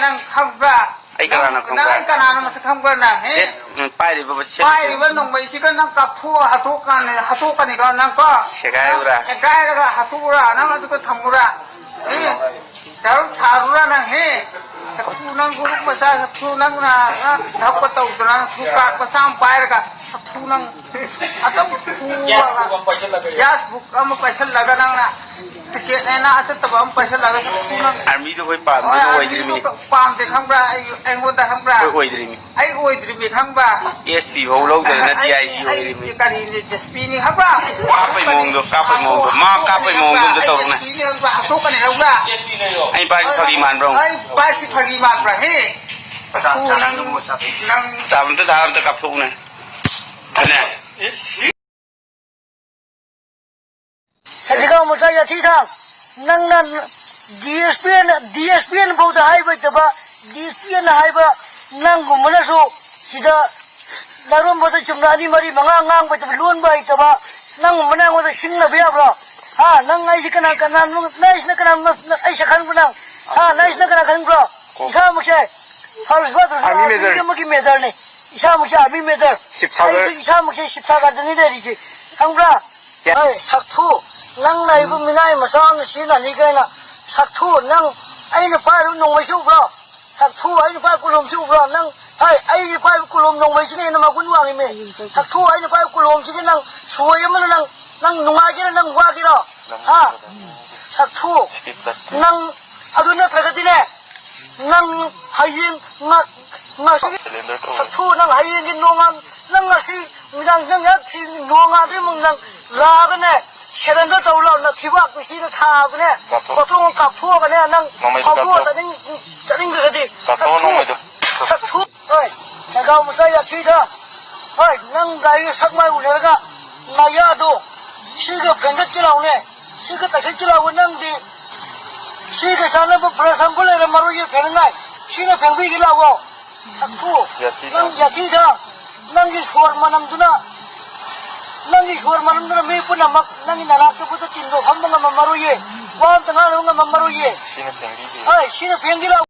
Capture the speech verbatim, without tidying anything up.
ꯅꯪ ꯈꯪꯕ꯭ꯔꯥ? ꯑꯩ ꯀꯅꯥꯅꯣ ꯅꯪ, ꯈꯪꯕ꯭ꯔꯥ? ꯅꯪ ꯑꯩ ꯀꯅꯥꯅꯣ ꯃꯁꯛ ꯈꯪꯕ꯭ꯔꯥ ꯅꯪ? ꯁꯦ, ꯎꯝ, ꯄꯥꯏꯔꯤꯕ ꯁꯦ, ꯄꯥꯏꯔꯤꯕ ꯅꯣꯡꯃꯩꯁꯤꯒ ꯅꯪ ꯀꯥꯞꯊꯣꯛꯑ ꯍꯥꯠꯇꯣꯛꯀꯅꯤ, ꯍꯥꯠꯇꯣꯛꯀꯅꯤꯀꯣ ꯅꯪ ꯀꯣ? ꯁꯦꯒꯥꯏꯔꯨꯔꯥ? ꯅꯪ ꯁꯦꯒꯥꯏꯔꯒ ꯍꯥꯠꯇꯣꯛꯎꯔꯥ? ꯅꯪ ꯑꯗꯨꯒ ꯊꯝꯃꯨꯔꯥ? ꯎꯝ? ꯇꯔꯨꯛ ꯁꯥꯔꯨꯔꯥ ꯅꯪ, ꯍꯦ? ꯁꯛꯊꯨ ꯅꯪ ꯒꯨꯔꯨꯞ ꯃꯆꯥ, ꯁꯛꯊꯨ ꯅꯪꯅ, ꯑ, ꯊꯕꯛꯀ ꯇꯧꯗꯅ ꯅꯪ ꯊꯨ ꯀꯥꯛ ꯃꯆꯥ ꯑꯃ ꯄꯥꯏꯔꯒ ꯁꯛꯊꯨ ꯅꯪ ꯑꯗꯨꯝ ꯐꯨꯔꯒ ꯒ꯭ꯌꯥꯁ ꯕꯨꯛ ꯑꯃ ꯄꯥꯏꯁꯜꯂꯒ ꯅꯪꯅ ꯇꯤꯀꯦꯠ ꯍꯥꯏꯅ ꯑꯆꯠꯇꯕ ꯑꯃ ꯄꯥꯏꯁꯜꯂꯒ ꯁꯛꯊꯨ ꯅꯪ ꯑꯥꯔꯃꯤꯗꯣ ꯑꯩꯈꯣꯏ ꯄꯥꯝꯗꯦ, ꯍꯣꯏ, ꯑꯣꯏꯗ꯭ꯔꯤꯃꯤ꯫ ꯑꯥꯔꯃꯤꯗꯣ ꯄꯥꯝꯗꯦ ꯈꯪꯕ꯭ꯔꯥ? ꯑꯩ, ꯑꯩꯉꯣꯟꯗ ꯈꯪꯕ꯭ꯔꯥ? ꯑꯩꯈꯣꯏ ꯑꯣꯏꯗ꯭ꯔꯤꯃꯤ꯫ ꯑꯩ ꯑꯣꯏꯗ꯭ꯔꯤꯃꯤ ꯈꯪꯕ꯭ꯔꯥ? ꯑꯦꯁ ꯄꯤ ꯐꯥꯎ ꯂꯧꯗꯅ ꯑꯩ, ꯗꯤ ꯑꯥꯏ ꯖꯤ ꯑꯩ ꯑꯣꯏꯔꯤꯃꯤ꯫ ꯀꯔꯤꯅꯤ, ꯑꯦꯁ ꯄꯤꯅꯤ ꯈꯪꯕ꯭ꯔꯥ? ꯀꯥꯞꯄꯩ ꯃꯑꯣꯡꯗꯣ, ꯀꯥꯞꯄꯩ ꯃꯑꯣꯡꯗꯣ, ꯃꯥ ꯀꯥꯞꯄꯩ ꯃꯑꯣꯡꯗꯣ ꯑꯝꯇ ꯇꯧꯔꯨꯅꯦ꯫ ꯑꯦꯁ ꯄꯤꯅꯤ ꯈꯪꯕ꯭ꯔꯥ? ꯍꯥꯠꯇꯣꯛꯀꯅꯤ ꯈꯪꯕ꯭ꯔꯥ? ꯑꯩ ꯄꯥꯏꯁꯤ ꯐꯥꯒꯤ ꯃꯥꯟꯕ꯭ꯔꯣ? ꯑꯩ ꯄꯥꯏꯁꯤ ꯐꯥꯒꯤ ꯃꯥꯟꯕ꯭ꯔꯥ? ꯍꯦ? ꯅꯪ, ꯅꯪ ꯆꯥꯕ ꯑꯝꯇ ꯊꯥ ꯑꯝꯇ ꯀꯥꯞꯊꯣꯛꯎꯅꯦ꯫ ꯊꯝꯃꯦ꯫ ꯁꯖꯤꯀꯥ ꯃꯆꯥ ꯌꯥꯊꯤ ꯊꯥꯡ, ꯅꯪꯅ D S P N, D S P N ꯐꯥꯎꯗ ꯍꯥꯏꯕ ꯍꯩꯇꯕ, ꯗꯤ ꯑꯦꯁ ꯄꯤ ꯑꯦꯟ ꯍꯥꯏꯕ ꯅꯪꯒꯨꯝꯕꯅꯁꯨ ꯁꯤꯗ ꯅꯔꯣꯟꯕꯗ ꯆꯨꯝꯅ ꯑꯅꯤ, ꯃꯔꯤ, ꯃꯉꯥ ꯉꯥꯡꯕ ꯍꯩꯇꯕ, ꯂꯣꯟꯕ ꯍꯩꯇꯕ ꯅꯪꯒꯨꯝꯕꯅ ꯑꯩꯉꯣꯟꯗ ꯁꯤꯡꯅꯕ ꯌꯥꯕ꯭ꯔꯣ? ꯍꯥ, ꯅꯪ ꯑꯩꯁꯤ ꯀꯅꯥ, ꯀꯅꯥ, ꯅꯪ ꯑꯩꯁꯤꯅ ꯀꯅꯥ, ꯑꯩ ꯁꯛ ꯈꯪꯕ꯭ꯔꯣ ꯅꯪ? ꯍꯥ, ꯅꯪ ꯑꯩꯁꯤꯅ ꯀꯅꯥ ꯈꯪꯕ꯭ꯔꯣ? ꯏꯁꯥꯃꯛꯁꯦ ꯐꯥꯔꯁ ꯕꯥꯠ ꯑꯣꯏꯔꯁꯨ army major, army ꯑꯃꯒꯤ majorꯅꯤ꯫ ꯏꯁꯥꯃꯛꯁꯦ army major꯫ ꯁꯤꯕ ꯁꯥꯒꯔ꯫ ꯑꯩꯁꯨ ꯏꯁꯥꯃꯛꯁꯦ ꯁꯤꯕ ꯁꯥꯒꯔꯗꯅꯤ ꯂꯩꯔꯤꯁꯦ꯫ ꯈꯪꯕ꯭ꯔꯥ? ꯌꯥ- ꯍꯣꯏ, ꯁꯛꯊꯨ, ꯅꯪ ꯂꯥꯛꯏꯕ ꯃꯤꯅꯥꯏ ꯃꯆꯥ ꯑꯃꯅ ꯁꯤꯖꯤꯟꯅꯅꯤ ꯀꯥꯏꯅ꯫ ꯁꯛꯊꯨ, ꯅꯪ ꯑꯩꯅ ꯄꯥꯏꯔꯤꯕ ꯅꯣꯡꯃꯩꯁꯤ ꯎꯕ꯭ꯔꯣ? ꯁꯛꯊꯨ, ꯑꯩꯅ ꯄꯥꯏꯕ ꯀꯨꯂꯣꯝꯁꯤ ꯎꯕ꯭ꯔꯣ? ꯅꯪ, ꯍꯣꯏ, ꯑꯩꯅ ꯄꯥꯏꯕ ꯀꯨꯂꯣꯝ ꯅꯣꯡꯃꯩꯁꯤꯅ ꯍꯦꯟꯅ ꯃꯒꯨꯟ ꯋꯥꯡꯉꯤꯃꯦ꯫ ꯁꯛꯊꯨ, ꯑꯩꯅ ꯄꯥꯏꯕ ꯀꯨꯂꯣꯝꯁꯤꯗꯤ ꯅꯪ ꯁꯣꯏ ꯑꯃꯅ ꯅꯪ, ꯅꯪ ꯅꯨꯡꯉꯥꯏꯒꯦꯔꯥ, ꯅꯪ ꯋꯥꯒꯦꯔꯣ? ꯍꯥ? ꯁꯛꯊꯨ, ꯅꯪ ꯑꯗꯨ ꯅꯠꯇ꯭ꯔꯒꯗꯤꯅꯦ, ꯅꯪ ꯍꯌꯦꯡ ꯉ-, ꯉꯁꯤ ꯁꯛꯊꯨ, ꯅꯪ ꯍꯌꯦꯡꯒꯤ ꯅꯣꯡꯉꯥꯟ-, ꯅꯪ ꯉꯁꯤ ꯅꯨꯃꯤꯗꯥꯡ ꯅꯪ ꯍꯦꯛ ꯁꯤ ꯅꯣꯡꯉꯥꯟꯕꯗꯩ ꯑꯃꯨꯛ ꯅꯪ ꯂꯥꯛꯑꯒꯅꯦ, surrender ꯇꯧ ꯂꯥꯎ, ꯅꯊꯤꯕꯥꯛ ꯄꯤꯁꯤꯗ ꯊꯥꯕꯅꯦ, ꯀꯥꯞꯊꯣꯛ꯫ ꯀꯣꯇ꯭ꯔꯣꯡ ꯀꯥꯞꯊꯣꯛꯑꯒꯅꯦ, ꯅꯪ ꯅꯣꯡꯃꯩꯗꯣ ꯐꯥꯎꯗꯣꯛꯑ ꯀꯥꯞꯊꯣꯛ꯫ ꯆꯠꯅꯤꯡ-, ꯆꯠꯅꯤꯡꯗ꯭ꯔꯒꯗꯤ ꯀꯥꯞꯊꯣꯛꯑꯣ ꯁꯛꯊꯨ, ꯅꯣꯡꯃꯩꯗꯣ꯫ ꯁꯛꯊꯨ꯫ ꯍꯣꯏ, ꯁꯦꯟꯖꯥꯎ ꯃꯆꯥ ꯌꯥꯊꯤꯗ꯫ ꯍꯣꯏ, ꯅꯪ ꯒꯥꯔꯤꯒ ꯁꯛ ꯃꯥꯏ ꯎꯅꯔꯒ ꯅꯌꯥꯗꯣ ꯁꯤꯒ ꯐꯦꯡꯒꯠꯀꯦ ꯂꯥꯎꯅꯦ꯫ ꯁꯤꯒ ꯇꯛꯈꯠꯀꯦ ꯂꯥꯎꯕ ꯅꯪꯗꯤ꯫ ꯁꯤꯒ ꯆꯥꯅꯕ ꯕ꯭ꯔꯁ ꯑꯃꯕꯨ ꯂꯩꯔꯝꯃꯔꯣꯏꯌꯦ ꯐꯦꯡꯅꯉꯥꯏ꯫ ꯁꯤꯅ ꯐꯦꯡꯕꯤꯒꯦ ꯂꯥꯎꯑꯣ꯫ ꯁꯛꯊꯨ꯫ ꯌꯥꯊꯤꯗ꯫ ꯅꯪ ꯌꯥꯊꯤꯗ꯫ ꯅꯪꯒꯤ ꯁꯣꯔ ꯃꯅꯝꯗꯨꯅ, ꯅꯪꯒꯤ ꯁꯣꯔ ꯃꯅꯝꯗꯨꯅ ꯃꯤ ꯄꯨꯝꯅꯃꯛ ꯅꯪꯒꯤ ꯅꯅꯥꯛꯇ ꯇꯤꯟꯗꯣ ꯐꯝꯕ ꯉꯝꯃꯝꯃꯔꯣꯏꯌꯦ꯫ ꯋꯥ ꯑꯝꯇ ꯉꯥꯡꯅꯕ ꯉꯝꯃꯝꯃꯔꯣꯏꯌꯦ꯫ ꯁꯤꯅ ꯐꯦꯡꯕꯤꯒꯦ꯫ ꯍꯣꯏ, ꯁꯤꯅ ꯐꯦꯡꯒꯦ ꯂꯥꯎ꯫